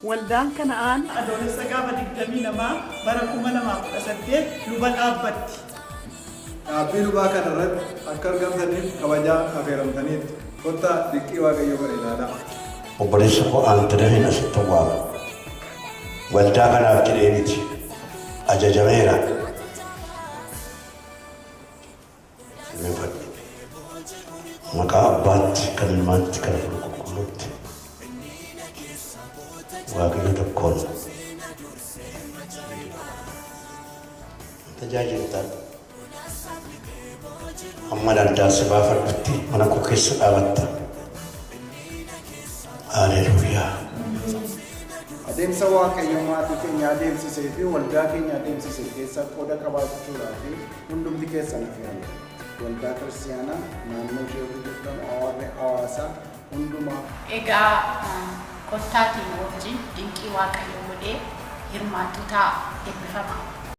Waldaan Kana'aan Adoolessa gaafa 22 bara 2018 luba dhaabbatti. Dhaabbii lubaa kana irratti akka argamtaniif kabajaan afeeramtaniittu. Kottaa dinqii Waaqayyoo kana ilaalaa. Obboleessa koo Aantanaheen asittan waama. Waldaa kanaaf jedhee miti. Ajajameera. Jilbeenfadhu. Maqaa Abbaatti, kan Ilmaatti, kan Hafuura Qulqulluutti. Waaqayyo tokkoon. Tajaajilta. Hamma addaan si baafadhutti mana koo keessa dhaabatta. Haleluuyaa. Adeemsa Waaqayyo maatii keenya adeemsisee fi waldaa keenya adeemsise keessa qooda qabaachuudhaa fi hundumti keessan afeeramtan. Waldaa Kiristiyaanaa naannoo ishee warri jirtan, warri hawaasaa hundumaa. Egaa kottaatii nu wajjin dinqii Waaqayyo godhee hirmaattotaa eebbifamaa.